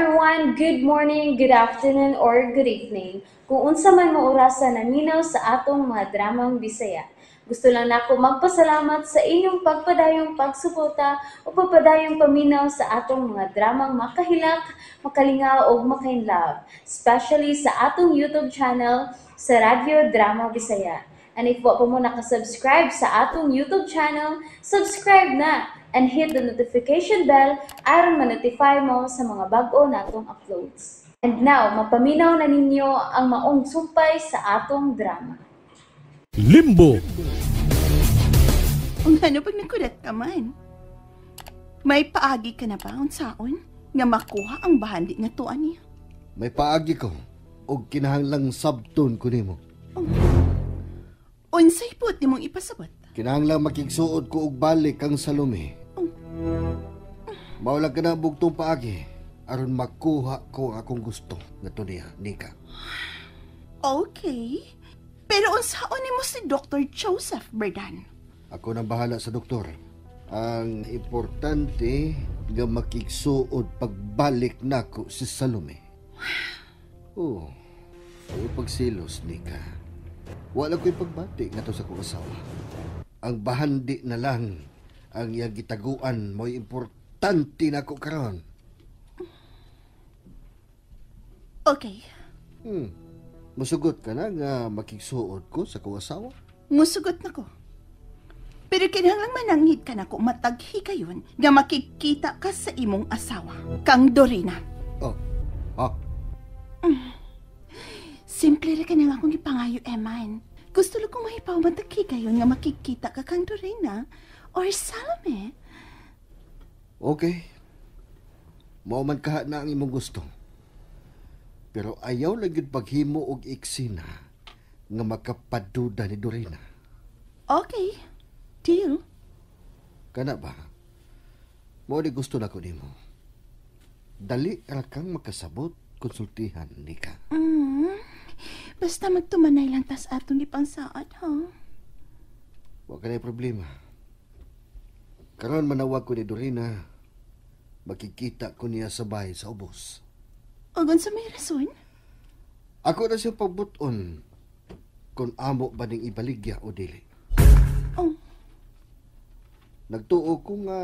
Everyone! Good morning, good afternoon, or good evening. Kung unsa man mo orasa naminaw sa atong mga dramang Bisaya. Gusto lang nako magpasalamat sa inyong pagpadayong pagsuporta o pagpadayong paminaw sa atong mga dramang makahilak, makalingaw ug makainlove, especially sa atong YouTube channel sa Radyo Drama Bisaya. And if wa pa mo nakasubscribe sa atong YouTube channel, subscribe na and hit the notification bell aron ma-notify mo sa mga bag-o natong uploads. And now, mapaminaw na ninyo ang maong sumpay sa atong drama. Limbo. Ang ano pag nagkurat ka man? May paagi ka na ba unsaon nga makuha ang bahandi nga tuan niya? May paagi ko og kinahanglang sabton ko nimo. Oh. Unsay puot nimong ipasabot? Kinahanglang makigsuod ko og balik kang Salome. Oh. Mao lang ka na bugtong paagi aron makuha ko ang akong gusto ngadto niya, Nika. Okay. Pero unsaon nimo si Dr. Joseph Berdan? Ako nang bahala sa doktor. Ang importante nga makigsuod pagbalik nako si Salome. Oh, ayaw pagsilos, Nika. Wala ko'y pagbati ngadto sa akong asawa. Ang bahandi na lang ang iyang gitaguan mo'y importante nako karon. Okay. Musugot ka na nga makigsuod ko sa akong asawa? Musugot na ko. Pero kinahanglang mananghid ka na ko mataghi kayon nga makikita ka sa imong asawa, kang Dorina. Oh, ah. Simple ra ka na nga akong ipangayo, Eman. Gusto lang kong mahipaw mataghi kayon nga makikita ka kang Dorina or Salome. Okay. Mao man kaha na ang imong gusto. Pero ayaw lang yun paghimo og eksena nga makapaduda ni Dorina. Okay. Deal. Kana ba? Mao ni gusto na ko nimo. Dali ra kang makasabot, konsultihan ni ka. Basta magtumanay lang tas atong gipangsaad, ha? Wa ka na problema. Karon manawag ko ni Dorina, makikita ko niya sa bahay sa ubos. Ug unsa may rason? Ako na siya pagbuton kung amo ba ning ibaligya o dili. Oh. Nagtuo ko nga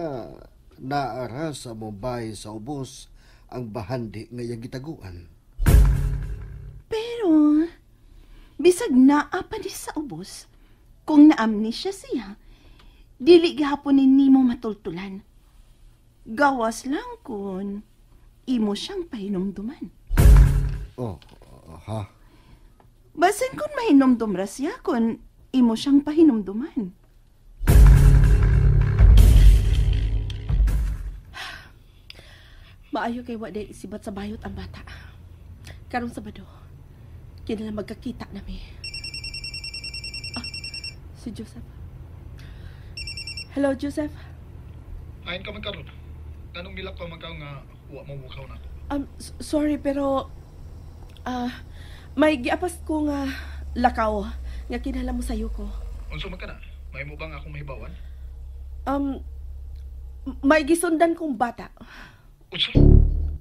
naara sa Mumbai sa ubos ang bahandi nga iyang gitaguan. Pero bisag naa pa ni sa ubos, kung naamnesia siya, dili gihapon ni nimo matultulan. Gawas lang kun imo siyang pahinumduman. Oh, ha? Basin kun mahinumdum ra siya kun imo siyang pahinumduman. Maayo kay wa day isibat sa bayot ang bata. Karong Sabado, kinahanglan magkakita nami. Ah, si Joseph. Hello, Joseph. Ayon ka man karon. Nganong milak pa man ka nga wa mo mukaw na ako? Sorry pero may giapas ko nga lakaw nga kinahanglan mo sayo ko. Unsa man ka na? May mo bang akong mahibawan? May gisundan kong bata. Unsa?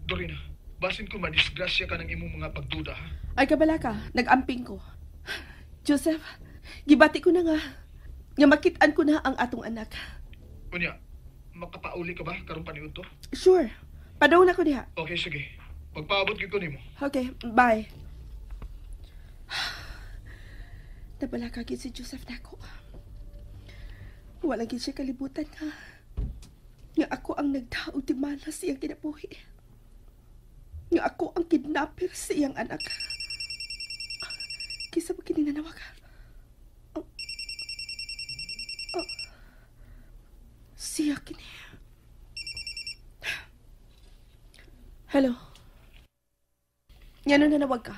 Dorina, basin ko madisgrasya ka ng imong mga pagduda, ha? Ay, kabala ka, nag-amping ko. Joseph, gibati ko na nga makit-an ko na ang atong anak. Unya, makapauli ka ba karong paniud to? Sure. Padaw na ko diha. Okay, sige. Pagpaabot gyud ko nimo. Okay, bye. Nabala ka gyud si Joseph nako. Wala gyud siya kalibutan nga nga ako ang nagdaog timala sa iyang kinabuhi. Nga ako ang kidnapper sa iyang anak. Kisa ba kininanawag ka? Oh. Oh. Siya kini. Hello. Ngano nanawag ka?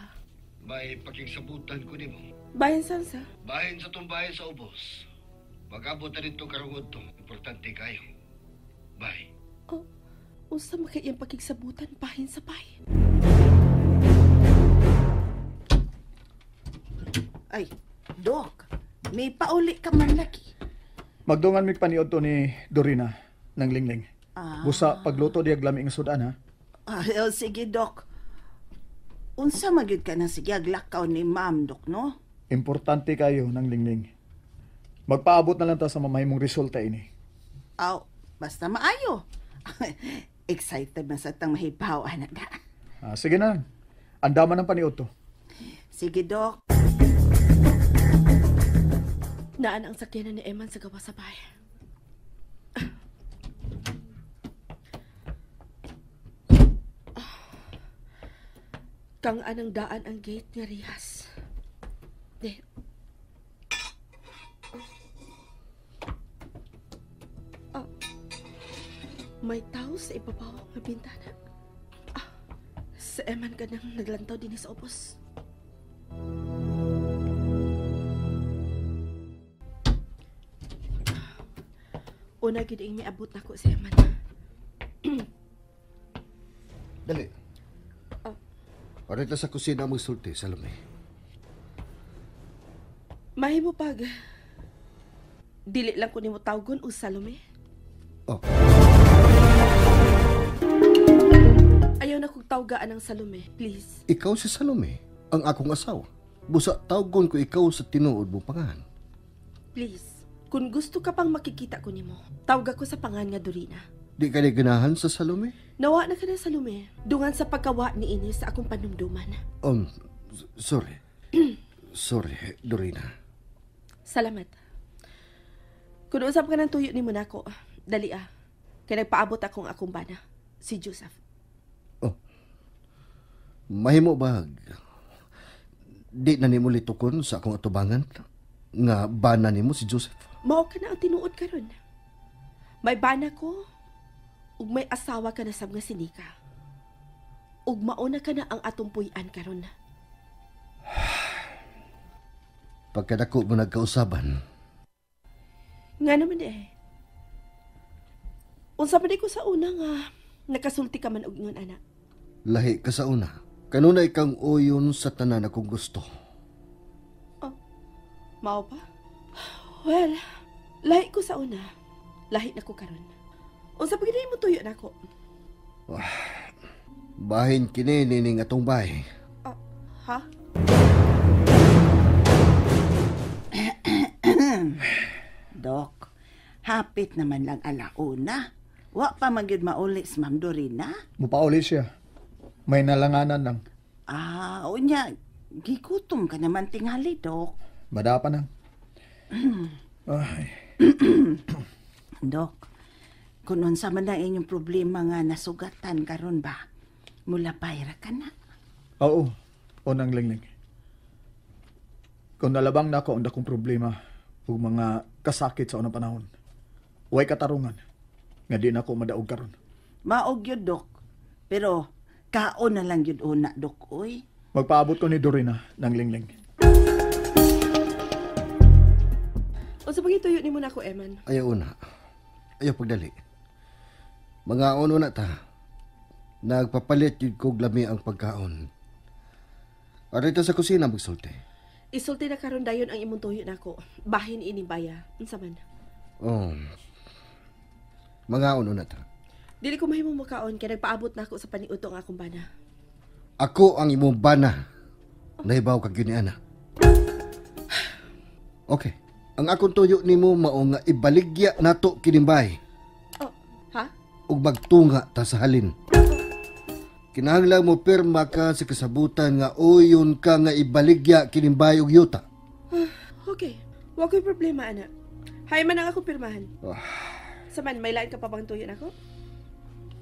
May pakigsabutan ko nimo. Bahin saan sa? Bahin sa tumbahin sa ubos. Mag-abot na dito karong udto. Importante kayo. Bye. Oh, unsa man kay iyang pakigsabutan bahin sa bay? Ay, Dok, may pauli ka man lagi. Magdungan mig paniud to ni Dorina ng Lingling. Ah. Busa pagluto diya lami nga sudan, ha? Sige, Dok. Unsa magyud ka na sige aglakaw ni ma'am, Dok, no? Importante kayo ng Lingling. Magpaabot na lang ta sa mamahimong resulta ini. Aw, basta maayo. Excited man sa tang mahibaw, anak na. Sige na. Andaman ng paniod to. Sige, Dok. Naan ang sakyanan ni Eman sa gawa sa bahay. Kang anang daan ang gate nga rihas. De. May tao sa ibabaw nga bintana. Sa Eman ka nang naglantaw din sa ubos. Una gid ing miabot nako si Eman. Dali. Arita sa kusina magsulti, Salome. Mahimo pag dili lang ko nimo tawgon og Salome. Oh. Ayaw na kong tawgaan ang Salome, please. Ikaw si Salome, ang akong asawa. Busa tawgon ko ikaw sa tinuod mo pangan. Please, kung gusto ka pang makikita ko nimo, tawga ko sa pangan nga Dorina. Di ka ni ganahan sa Salome? Nawa na ka na, Salome. Dungan sa pagkawa ni Ines sa akong panumduman. Sorry. Sorry, Dorina. Salamat. Kung usap ka ng tuyo ni Monaco, dali ah. Kaya nagpaabot akong akong bana, si Joseph. Oh. Mahimo ba? Di na nimo litukon sa akong atubangan nga bana nimo si Joseph? Mao ka na ang tinuod karon. May bana ko, ug may asawa ka na sab nga si Nika. Ug mauna ka na ang atong puy-an karon. Pagkadako mo nagkausaban. Nga naman eh. Unsa man di ko sa una nga nakasulti ka man og ingon ana. Lahi ka sa una. Kanunay kang uyon sa tanan akong gusto. Oh, mao pa? Well, lahi ko sa una. Lahi na ko karon. Unsa pa gid mo tuyo nako? Bahin kini nining atong bahay. Ha? Dok, hapit naman lang alauna. Wa pa magyud mauli si Ma'am Dorina. Mupauli siya. May nalanganan lang. Unya, gigutom ka naman tingali, Dok. Bada pa nang. Ay. Dok, kung unsa man ang inyong problema nga nasugatan karon ba, mula payra ka na. Oo, unang Lingling. Kung nalabang na ako ang dakong problema ug mga kasakit sa unang panahon, way katarungan nga di na ako madaog karon. Maog yun, Dok. Pero kaon na lang yun una, Dok, oy. Magpaabot ko ni Dorina ng Lingling. Unsa pag ituyo nimo nako, Eman? Ayaw una. Ayaw pagdali. Mga ono na ta. Nagpapalit yun kog lami ang pagkaon. Arito sa kusina magsulti. Isulti na karon dayon ang imong tuyo nako. Bahin ini baya. Unsa man? Oh. Mga ono na ta. Dili ko mahimo makaon kay nagpaabot nako sa paniudto ang akong bana. Ako ang imong bana. Nahibaw kag gyud ni ana. Okay. Ang akong tuyo nimo mao nga ibaligya nato kining bahay. Oh, ha? Ug magtunga ta sa halin. Kinahanglan mo pirma ka sa kasabutan nga uyon ka nga ibaligya kining bahay ug yuta. Okay. Wa koy problema ana. Hay man ang akong pirmahan. Saman may lain ka pa bang tuyo nako?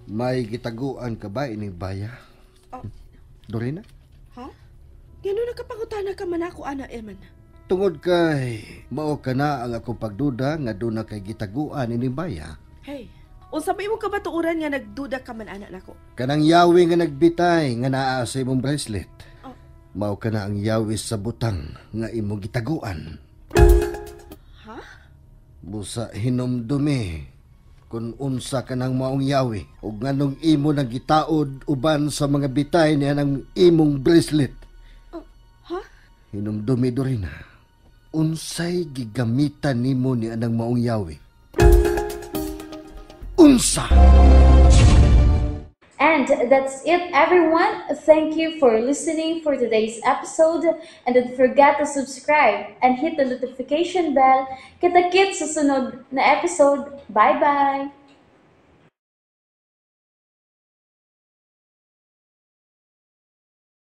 May gitaguan ka ba ining baya? Oh. Dorina? Ha? Ngano nakapangutana ka man ako ana, Eman? Tungod kay mao ka na ang akong pagduda nga doon na kay gitaguan ining baya. Hey, unsa ba imong kabatuoran nga nagduda ka man ana nako? Kanang yawi nga nagbitay nga naa sa imong bracelet. Oh. Mao ka na ang yawi sa butang nga imong gitaguan. Ha? Busa hinumdumi kung unsa ka ng maong yawi ug nganong imo nang gitaod uban sa mga bitay niya ng imong bracelet. Oh, ha? Hinumdumi, Dorina. Unsay gigamitan nimo ni anang maong yawi? Unsa? And that's it, everyone. Thank you for listening for today's episode. And don't forget to subscribe and hit the notification bell. Kita-kits sa sunod na episode. Bye-bye!